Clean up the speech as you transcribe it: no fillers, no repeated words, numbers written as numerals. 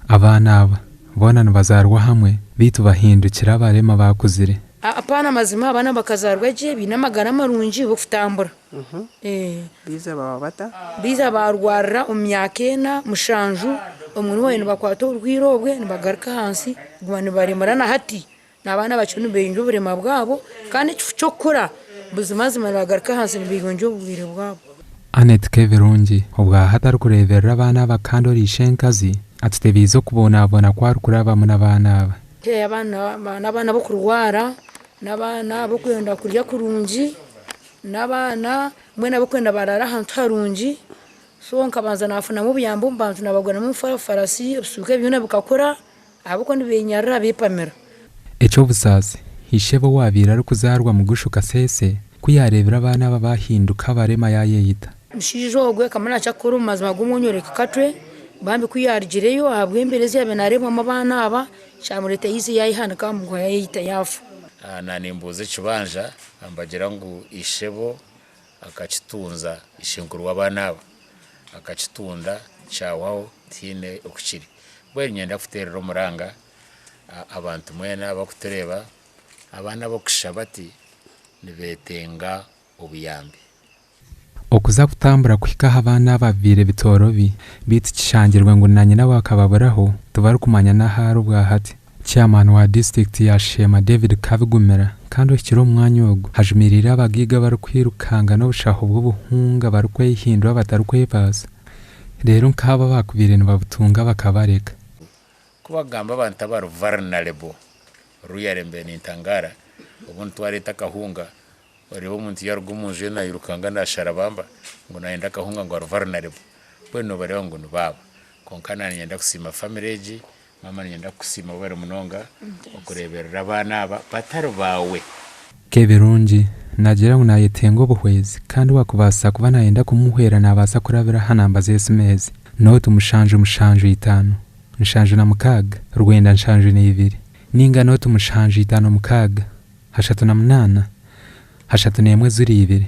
Abaana aba boona nibazaarwa hamwe beitu bahindukire abarema baakuzire. Apaana mazima abaana bakazaarwa gye baine amagara marungi g'okutambura. Baiza baba bata? Baiza baarwarira omu myaka ena, mushanju, obumwe nibaba nibakwata oburwaire obwe nibagaruka ahansi kuguma nibaremura na hati n'abaana bakiri nibeyongyera oburema bwabo kandi ekifu ky'okukura buzimazima nibagaruka ahansi nibeyongyera oburwaire bwabo. Annet Kebirungi, obwahati arikureeberera abaana aba kandi ori ishenkazi, atutebiize okubonabona ku arikurabamu n'abaana aba. N'abaana b'okurwara, n'abaana b'okwenda kurya kurungi, n'abaana mbwenu ab'okwenda baraare ahantu harungi. So nkabanza nafunamu obuyambi omu bantu nabaguriramu efarasi, ebisuuka ebi byona bikakura ahabw'okuba nibenyarira beepamira. Eky'obusaasi, ishebo owaabaire arikuzaarwa Mugushu Kasese ku yaareebire abaana aba baahinduka abarema yaayeyita. Omushaija ogwo akaba naakira kukora omu mazima g'omwonyoreka katwe, bambi ku yaarugireyo ahabw'embeera ezi yaabaire naareebwamu abaana aba, kyamureetera yaija yaayehanika aha muguha yaayeyita yaafa. Naanimbuuza ekibanja mbagira ngu ishebo akakitunza ishenkuru w'abaana aba akakitunda kyahwaho tihaine oku kiri. Mbwenu niinyenda kuteerera omuranga abantu mwena abarikutureeba, abaana ab'okushusha bati nibeetenga obuyambi. Okuza kutambura kuhika aha baana aba bibaire bitoorobi, beitu kishangirwe ngu na nyina akababuraho tibarikumanya n'ahu ari obwahati. Chairman wa disiturikiti ya Sheema David Kabigumira kandi ohikire omu mwanya ogu ajumiriire abagaiga abarikwirukanga n'obushaho bw'obuhunga barikwehindura abatarikwebaasa reero nk'abo abakubaire nibabutunga bakabareka. Ku bakugamba abantu abari vulnerable, really mbaire nintangara, obundi twareeta akahunga Oreeba omuntu yaruga omunju ye nayirukanga nasharabamba ngu nayenda akahunga ngu ari vulnerable mbwenu nobareeba ngu nibaaba. Kwonka nanye niinyenda kusiima family egi, maama niinyenda kukusiima webare munonga okureeberera abaana aba batari baawe. Kebirungi naagira ngu naayetenga obuhwezi kandi owaakubaasa kuba naayenda kumuhwera naabaasa kurabira aha namba z'esimu ezi, nooti 775 76 972 nainga nooti 756 38 31 02.